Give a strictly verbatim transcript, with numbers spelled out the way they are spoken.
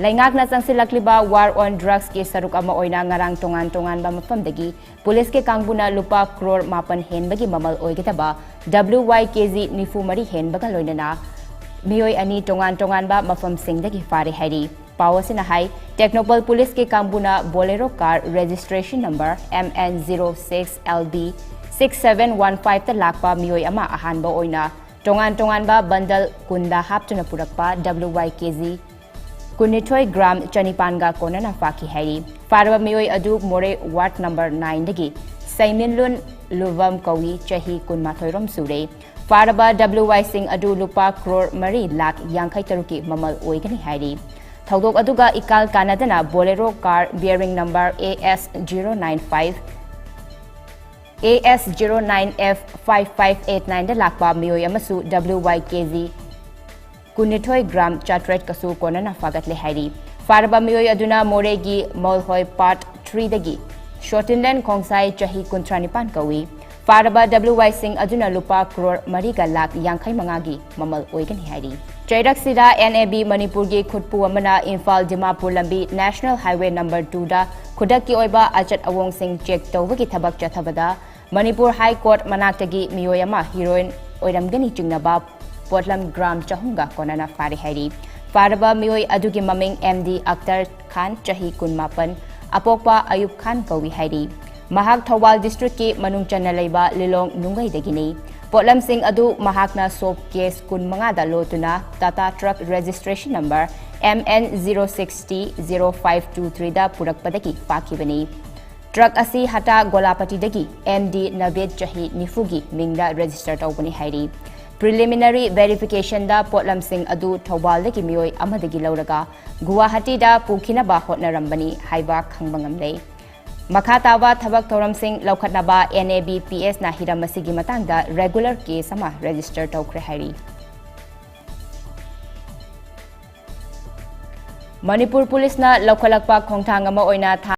ꯂꯩꯉꯥꯛꯅ ꯆꯪꯁꯤꯜꯂꯛꯂꯤꯕ War on Drugsꯀꯤ ꯁꯔꯨꯛ ꯑꯃ ꯑꯣꯏꯅ ꯉꯔꯥꯡ ꯇꯣꯉꯥꯟ ꯇꯣꯉꯥꯟꯕ ꯃꯐꯝꯗꯒꯤ ꯄꯨꯂꯤꯁꯀꯤ ꯀꯥꯡꯕꯨꯅ ꯂꯨꯄꯥ ꯀ꯭ꯔꯣꯔ ꯃꯥꯄꯟ ꯍꯦꯟꯕꯒꯤ ꯃꯃꯜ ꯑꯣꯏꯒꯗꯕ W Y K G ꯅꯤꯐꯨ ꯃꯔꯤ ꯍꯦꯟꯕꯒ ꯂꯣꯏꯅꯅ ꯃꯤꯑꯣꯏ ꯑꯅꯤ ꯇꯣꯉꯥꯟ ꯇꯣꯉꯥꯟꯕ ꯃꯐꯝꯁꯤꯡꯗꯒꯤ ꯐꯥꯔꯦ ꯍꯥꯏꯔꯤ꯫ ꯄꯥꯎ ꯑꯁꯤꯅ ꯍꯥꯏ, ꯇꯦꯛꯅꯧꯄꯜ ꯄꯨꯂꯤꯁꯀꯤ ꯀꯥꯡꯕꯨꯅ Bolero car registration number M N zero six L B six seven one five ꯇ ꯂꯥꯛꯄ ꯃꯤꯑꯣꯏ ꯑꯃ ꯑꯍꯥꯟꯕ ꯑꯣꯏꯅ ꯇꯣꯉꯥꯟ ꯇꯣꯉꯥꯟꯕ ꯕꯟꯗꯜ ꯀꯨꯟꯗ ꯍꯥꯞꯇꯨꯅ ꯄꯨꯔꯛꯄ W Y K G ꯀꯨꯟꯅꯤꯊꯣꯏ ꯒ꯭ꯔꯥꯝ ꯆꯅꯤꯄꯥꯟꯒ ꯀꯣꯟꯅꯅ ꯐꯥꯈꯤ ꯍꯥꯏꯔꯤ꯫ ꯐꯥꯔꯕ ꯃꯤꯑꯣꯏ ꯑꯗꯨ ꯃꯣꯔꯦ ꯋꯥꯔꯗ ꯅꯝꯕꯔ ꯅꯥꯏꯟꯗꯒꯤ ꯁꯩꯃꯤꯟꯂꯨꯟ ꯂꯨꯕꯝ ꯀꯧꯏ, ꯆꯍꯤ ꯀꯨꯟꯃꯥꯊꯣꯏ ꯔꯣꯝ ꯁꯨꯔꯦ꯫ ꯐꯥꯔꯕ W Y ꯁꯤꯡ ꯑꯗꯨ ꯂꯨꯄꯥ ꯀ꯭ꯔꯣꯔ ꯃꯔꯤ ꯂꯥꯈ ꯌꯥꯡꯈꯩ ꯇꯔꯨꯛꯀꯤ ꯃꯃꯜ ꯑꯣꯏꯒꯅꯤ ꯍꯥꯏꯔꯤ꯫ ꯊꯧꯗꯣꯛ ꯑꯗꯨꯒ ꯏꯀꯥꯜ ꯀꯥꯟꯅꯗꯅ Bolero car bearing number A S zero nine five, A S zero nine F five five eight nine ꯗ ꯂꯥꯛꯄ ꯃꯤꯑꯣꯏ ꯑꯃꯁꯨ W Y K G ꯀꯨꯟꯅꯤꯊꯣꯏ ꯒ꯭ꯔꯥꯝ ꯆꯥꯇ꯭ꯔꯦꯠꯀꯁꯨ ꯀꯣꯟꯅꯅ ꯐꯥꯒꯠꯂꯦ ꯍꯥꯏꯔꯤ꯫ ꯐꯥꯔꯕ ꯃꯤꯑꯣꯏ ꯑꯗꯨꯅ ꯃꯣꯔꯦꯒꯤ ꯃꯧꯜꯍꯣꯏ ꯄꯥꯔꯠ ꯊ꯭ꯔꯤꯗꯒꯤ ꯁꯣꯇꯤꯟꯂꯦꯟ ꯈꯣꯡꯁꯥꯏ, ꯆꯍꯤ ꯀꯨꯟꯊ꯭ꯔꯥ ꯅꯤꯄꯥꯟ ꯀꯧꯏ꯫ ꯐꯥꯔꯕ W Y ꯁꯤꯡ ꯑꯗꯨꯅ ꯂꯨꯄꯥ ꯀ꯭ꯔꯣꯔ ꯃꯔꯤꯒ ꯂꯥꯈ ꯌꯥꯡꯈꯩ ꯃꯉꯥꯒꯤ ꯃꯃꯜ ꯑꯣꯏꯒꯅꯤ ꯍꯥꯏꯔꯤ꯫ ꯆꯩꯔꯛꯁꯤꯗ N A B ꯃꯅꯤꯄꯨꯔꯒꯤ ꯈꯨꯠꯄꯨ ꯑꯃꯅ ꯏꯝꯐꯥꯜ ꯗꯤꯃꯥꯄꯨꯔ ꯂꯝꯕꯤ National Highway number two ꯗ ꯈꯨꯗꯛꯀꯤ ꯑꯣꯏꯕ ꯑꯆꯠ ꯑꯋꯣꯡꯁꯤꯡ ꯆꯦꯛ ꯇꯧꯕꯒꯤ ꯊꯕꯛ ꯆꯠꯊꯕꯗ ꯃꯅꯤꯄꯨꯔ ꯍꯥꯏ ꯀꯣꯔꯠ ꯃꯅꯥꯛꯇꯒꯤ ꯃꯤꯑꯣꯏ ꯑꯃ ꯍꯤꯔꯣꯏꯟ ꯑꯣꯏꯔꯝꯒꯅꯤ ꯆꯤꯡꯅꯕ ꯄꯣꯠꯂꯝ ꯒ꯭ꯔꯥꯝ ꯆꯍꯨꯝꯒ ꯀꯣꯟꯅꯅ ꯐꯥꯔꯦ ꯍꯥꯏꯔꯤ꯫ ꯐꯥꯔꯕ ꯃꯤꯑꯣꯏ ꯑꯗꯨꯒꯤ ꯃꯃꯤꯡ M D ꯑꯛꯇꯔ ꯈꯥꯟ, ꯆꯍꯤ ꯀꯨꯟꯃꯥꯄꯟ, ꯑꯄꯣꯛꯄ ꯑꯌꯨꯕ ꯈꯥꯟ ꯀꯧꯏ ꯍꯥꯏꯔꯤ꯫ ꯃꯍꯥꯛ ꯊꯧꯕꯥꯜ ꯗꯤꯁꯇ꯭ꯔꯤꯛꯀꯤ ꯃꯅꯨꯡ ꯆꯟꯅ ꯂꯩꯕ ꯂꯤꯂꯣꯡ ꯅꯨꯡꯒꯩꯗꯒꯤꯅꯤ꯫ ꯄꯣꯠꯂꯝꯁꯤꯡ ꯑꯗꯨ ꯃꯍꯥꯛꯅ ꯁꯣꯞ ꯀꯦꯁ ꯀꯨꯟꯃꯉꯥꯗ ꯂꯣꯠꯇꯨꯅ Tata truck registration number M N zero six T zero five two three ꯗ ꯄꯨꯔꯛꯄꯗꯒꯤ ꯐꯥꯈꯤꯕꯅꯤ꯫ ꯇ꯭ꯔꯛ ꯑꯁꯤ ꯍꯇꯥ ꯒꯣꯂꯥꯄꯇꯤꯗꯒꯤ M D ꯅꯕꯦꯗ, ꯆꯍꯤ ꯅꯤꯐꯨꯒꯤ ꯃꯤꯡꯗ ꯔꯦꯖꯤꯁꯇꯔ ꯇꯧꯕꯅꯤ ꯍꯥꯏꯔꯤ꯫ ꯄ꯭ꯔꯤꯂꯤꯃꯤꯅꯔꯤ ꯚꯦꯔꯤꯐꯤꯀꯦꯁꯟꯗ ꯄꯣꯠꯂꯝꯁꯤꯡ ꯑꯗꯨ ꯊꯧꯕꯥꯜꯗꯒꯤ ꯃꯤꯑꯣꯏ ꯑꯃꯗꯒꯤ ꯂꯧꯔꯒ ꯒꯨꯋꯥꯍꯥꯇꯤꯗ ꯄꯨꯈꯤꯅꯕ ꯍꯣꯠꯅꯔꯝꯕꯅꯤ ꯍꯥꯏꯕ ꯈꯪꯕ ꯉꯝꯂꯦ꯫ ꯃꯈꯥ ꯇꯥꯕ ꯊꯕꯛ ꯊꯧꯔꯝꯁꯤꯡ ꯂꯧꯈꯠꯅꯕ N A B P S ꯅ ꯍꯤꯔꯝ ꯑꯁꯤꯒꯤ ꯃꯇꯥꯡꯗ ꯔꯦꯒꯨꯂꯔ ꯀꯦꯁ ꯑꯃ ꯔꯦꯖꯤꯁꯇꯔ ꯇꯧꯈ꯭ꯔꯦ ꯍꯥꯏꯔꯤ꯫ ꯃꯅꯤꯄꯨꯔ ꯄꯨꯂꯤꯁꯅ ꯂꯧꯈꯠꯂꯛꯄ ꯈꯣꯡꯊꯥꯡ ꯑꯃ ꯑꯣꯏꯅ ꯊꯥ